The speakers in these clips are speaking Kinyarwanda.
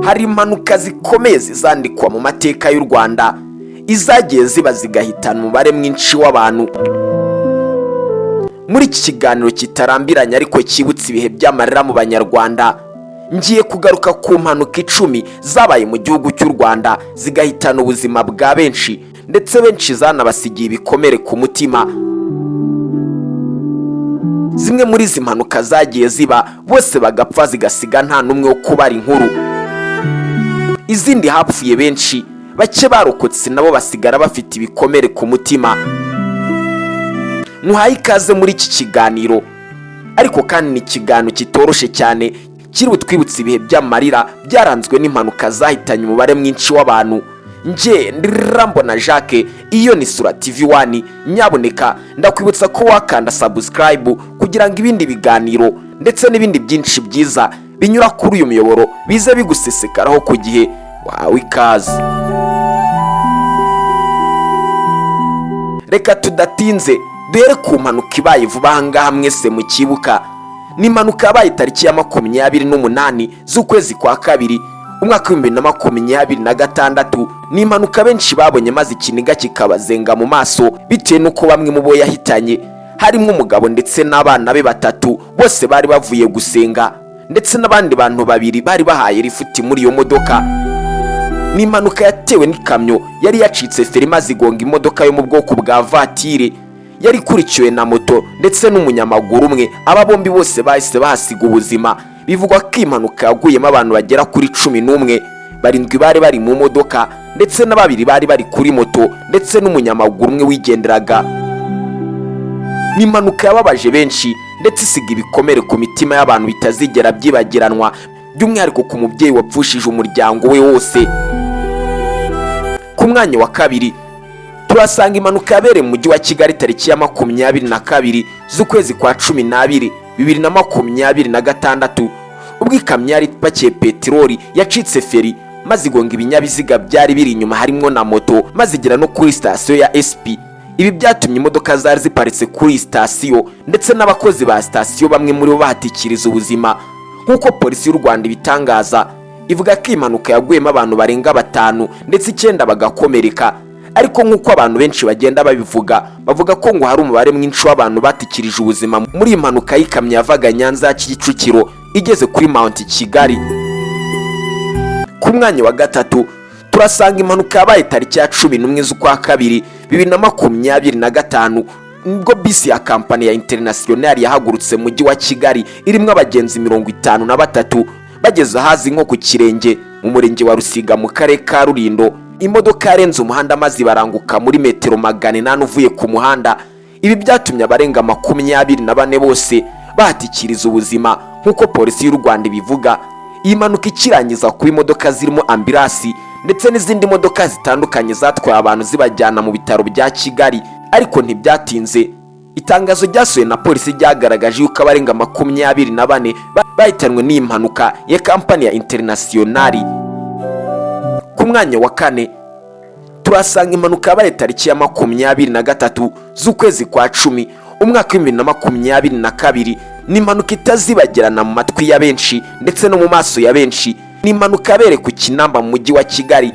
Hari impanuka zikomeye zizandikwa mu mateka y'u Rwanda, izagiye ziba zigahitana umubare mwinshi w'abantu. Muri iki kiganiro kitarambiranye ariko cyibutsa ibihe by'amarira mu Banyarwanda, ngiye kugaruka ku mpanuka 10 zabaye mu gihugu cy'u Rwanda zigahitana ubuzima bwa benshi, ndetse benshi zanabasigiye ibikomere ku mutima. Zimwe muri izi mpanuka zagiye ziba bose bagapfa, zigasiga nta n'umwe wo kubara inkuru. Izindi hapfuye benshi, bake barokotse nabo basigara bafite ibikomere ku mutima. Muhaye ikaze muri iki kiganiro, ariko kandi ni ikiganiro kitoroshe cyane, kiri butwibutse ibihe by'amarira byaranzwe n'impanuka zahitanye umubare mwinshi w'abantu. Nge Mbona Jacques, iyo ni Sura TV One. Nyaboneka ndakwibutsa ko wakanda subscribe kugira ngo ibindi biganiro ndetse n'ibindi byinshi byiza binyura kuri uyu muyoboro bize bigusesekaraho ku gihe. Wawe ikaze. Reka tudatinze duhere ku mpanuka ibaye vuba aha ngaha mwese mukibuka. Ni impanuka yabaye tariki ya 28 z'ukwezi kwa kabiri, umwaka wa 2026. Ni impanuka benshi babonye maze ikiniga kikabazenga mu maso, bitewe n'uko bamwe mu bo yahitanye harimo umugabo ndetse n'abana be batatu, bose bari bavuye gusenga, ndetse n'abandi bantu babiri bari bahaye rifuti muri iyo modoka. Ni impanuka yatewe n'ikamyo yari yacitse feri maze igonga imodoka yo mu bwoko bwa vatire yari ikurikiwe na moto ndetse n'umunyamaguru umwe. Aba bombi bose bahise bahasiga ubuzima. Bivugwa ko impanuka yaguyemo abantu bagera kuri 11, barindwi bari bari mu modoka ndetse na babiri bari bari kuri moto ndetse n'umunyamaguru umwe wigenderaga. Ni impanuka yababaje benshi ndetse isiga ibikomere ku mitima y'abantu bitazigera byibagiranwa, by'umwihariko ku mubyeyi wapfushije umuryango we wose. Ku mwanya wa kabiri turasanga impanuka yabereye mu mujyi wa Kigali tariki ya 22 z'ukwezi kwa 12, 2026, ubwo ikamyo yari ipakiye peteroli yacitse feri maze igonga ibinyabiziga byari biri inyuma harimo na moto, maze igera no kuri sitasiyo ya SP. Ibi byatumye imodoka zari ziparitse kuri iyi sitasiyo ndetse n'abakozi ba sitasiyo bamwe muri bo bahatikiriza ubuzima. Nk'uko Polisi y'u Rwanda ibitangaza, ivuga ko iyi mpanuka yaguyemo abantu barenga batanu ndetse icyenda bagakomereka. Ariko nk'uko abantu benshi bagenda babivuga, bavuga ko ngo hari umubare mwinshi w'abantu batikirije ubuzima muri iyi mpanuka y'ikamyo yavaga Nyanza ya Kicukiro igeze kuri Mount Kigali. Ku mwanya wa gatatu turasanga impanuka yabaye tariki ya 11 z'ukwa kabiri, 2025, nibwo bisi ya kampani ya International yahagurutse mu mujyi wa Kigali irimo abagenzi 53. Bageze ahazi nko ku Kirenge mu murenge wa Rusiga mu karere ka Rulindo, imodoka yarenze umuhanda maze ibaranguka muri metero 800 uvuye ku muhanda. Ibi byatumye abarenga 24 bose bahatikiriza ubuzima, nk'uko Polisi y'u Rwanda ibivuga. Iyi mpanuka ikirangiza kuba, imodoka zirimo ambulance ndetse n'izindi modoka zitandukanye zatwaye abantu zibajyana mu bitaro bya Kigali. Ariko ntibyatinze, itangazo ryasohowe na polisi ryagaragaje yuko abarenga 24 bahitanwe n'iyi mpanuka ya kampani ya International. Ku mwanya wa kane turasanga impanuka yabaye tariki ya 23 z'ukwezi kwa 10, umwaka wa 2022. Ni impanuka itazibagirana mu matwi ya benshi ndetse no mu maso ya benshi. Ni impanuka yabereye ku Kinamba mu mujyi wa Kigali,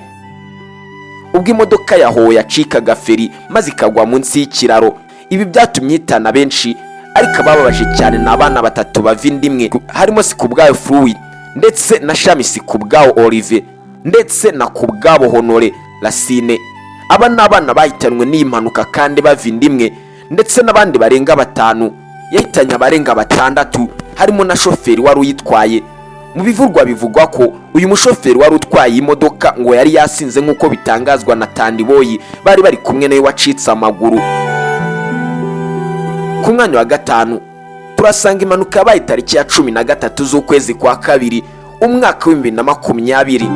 ubwo imodoka ya Howo yacikaga feri maze ikagwa munsi y'ikiraro. Ibi byatumye ihitana benshi, ariko abababaje cyane ni abana batatu bava inda imwe, harimo Sikubwayo Furuwi ndetse na Shami Sikubwawo Olivier ndetse na Kubwabo Honore Racine. Aba ni abana bahitanwe n'iyi mpanuka kandi bava inda imwe, ndetse n'abandi barenga batanu. Yahitanye abarenga batandatu, harimo na shoferi wari uyitwaye. Mu bivurwa bivugwa ko uyu mushoferi wari utwaye iyi modoka ngo yari yasinze, nk'uko bitangazwa na Tandiboyi bari bari kumwe nawe wacitse amaguru. Ku mwanya wa gatanu turasanga impanuka yabaye tariki ya 13 z'ukwezi kwa kabiri, umwaka wa 2020,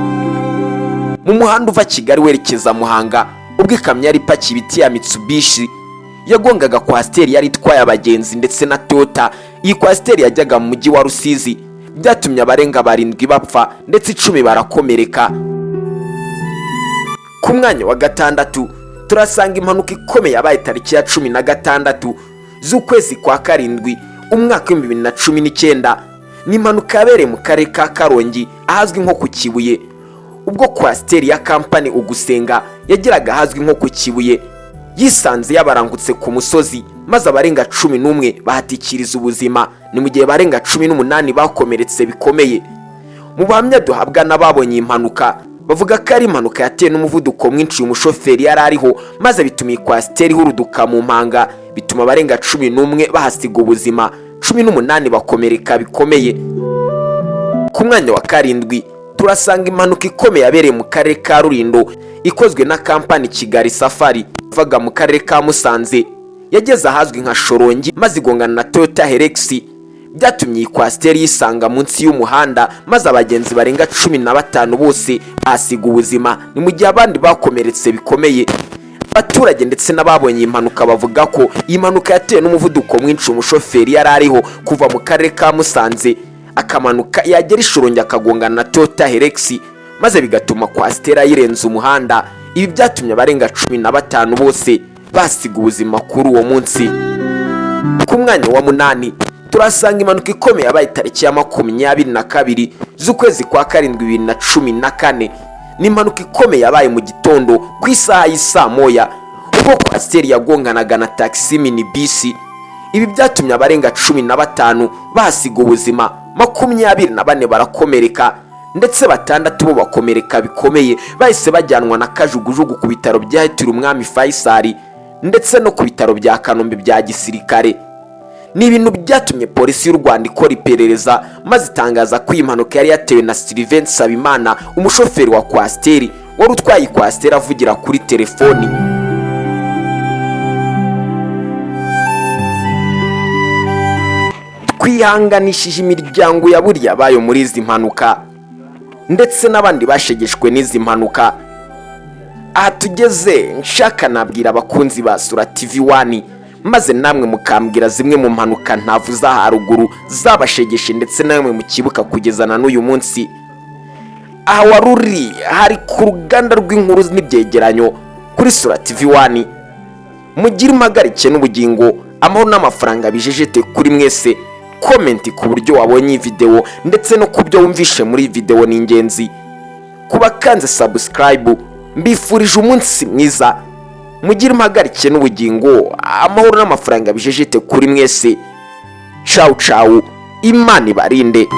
mu muhanda uva Kigali werekeza Muhanga, ubwo ikamyo yari ipakiye ibiti ya Mitsubishi yagongaga kwasiteri yari itwaye abagenzi ndetse na Toyota. Iyi kwasiteri yajyaga mu mujyi wa Rusizi. Byatumye abarenga barindwi bapfa ndetse 10 barakomereka. Ku mwanya wa gatandatu turasanga impanuka ikomeye yabaye tariki ya 16 z'ukwezi kwa karindwi, umwaka wa 2019. Ni impanuka yabereye mu karere ka Karongi ahazwi nko ku Kibuye, ubwo coaster ya kampani Ugusenga yageraga ahazwi nko ku Kibuye, yisanze yabarangutse ku musozi, maze abarenga 11 bahatikiriza ubuzima, ni mu gihe barenga 18 bakomeretse bikomeye. Mu buhamya duhabwa n'ababonye iyi mpanuka, bavuga ko ari impanuka yatewe n'umuvuduko mwinshi uyu mushoferi yari ariho, maze bituma iyi coaster ihuruduka mu mpanga, bituma abarenga 11 bahasiga ubuzima, 18 bakomereka bikomeye. Ku mwanya wa karindwi turasanga impanuka ikomeye yabereye mu karere ka Rulindo, ikozwe na kampani Kigali Safari ivaga mu karere ka Musanze, yageze ahazwi nka Shorongi maze igongana na Toyota Hilux. Byatumye iyi coaster yisanga munsi y'umuhanda, maze abagenzi barenga 15 bose bahasiga ubuzima, ni mu gihe abandi bakomeretse bikomeye. Abaturage ndetse n'ababonye iyi mpanuka bavuga ko iyi mpanuka yatewe n'umuvuduko mwinshi umushoferi yari ariho kuva mu karere ka Musanze, akamanuka yagera i Shyorongi akagongana na Toyota Hilux, maze bigatuma coaster ayirenza umuhanda. Ibi byatumye abarenga 15 bose basiga ubuzima kuri uwo munsi. Ku mwanya wa munani turasanga impanuka ikomeye yabaye tariki ya 22 z'ukwezi kwa karindwi 2014. Ni impanuka ikomeye yabaye mu gitondo ku isaha y'isaa moya, ubwo coaster yagonganaga na taxi minibus. Ibi byatumye abarenga 15 bahasiga ubuzima, 24 barakomereka, ndetse batandatu bo bakomereka bikomeye, bahise bajyanwa na kajugujugu ku bitaro byahitiriwe Umwami Faisal ndetse no ku bitaro bya Kanombe bya gisirikare. Ni ibintu byatumye Polisi y'u Rwanda ikora iperereza, maze itangaza ko iyi mpanuka yari yatewe na Sylvain Nsabimana, umushoferi wa coaster, wari utwaye coaster avugira kuri telefoni. Twihanganishije imiryango yaburiye abayo muri izi mpanuka ndetse n'abandi bashegeshwe n'izi mpanuka. Aha tugeze nshaka nabwira abakunzi ba Sura TV One, maze namwe mukambwira zimwe mu mpanuka ntavuze haruguru zabashegeshe, ndetse namwe mukibuka kugeza na n'uyu munsi. Aha wari uri hari ku ruganda rw'inkuru n'ibyegeranyo kuri Sura TV One. Mugire impagarike n'ubugingo, amahoro n'amafaranga bijejete kuri mwese. Comment ku buryo wabonye iyi videwo ndetse no ku byo wumvishe muri iyi videwo ni ingenzi. Ku bakanze subscribe, mbifurije umunsi mwiza. Mugire impagarike n'ubugingo, amahoro n'amafaranga bijejete kuri mwese. Cawu cawu, Imana ibarinde.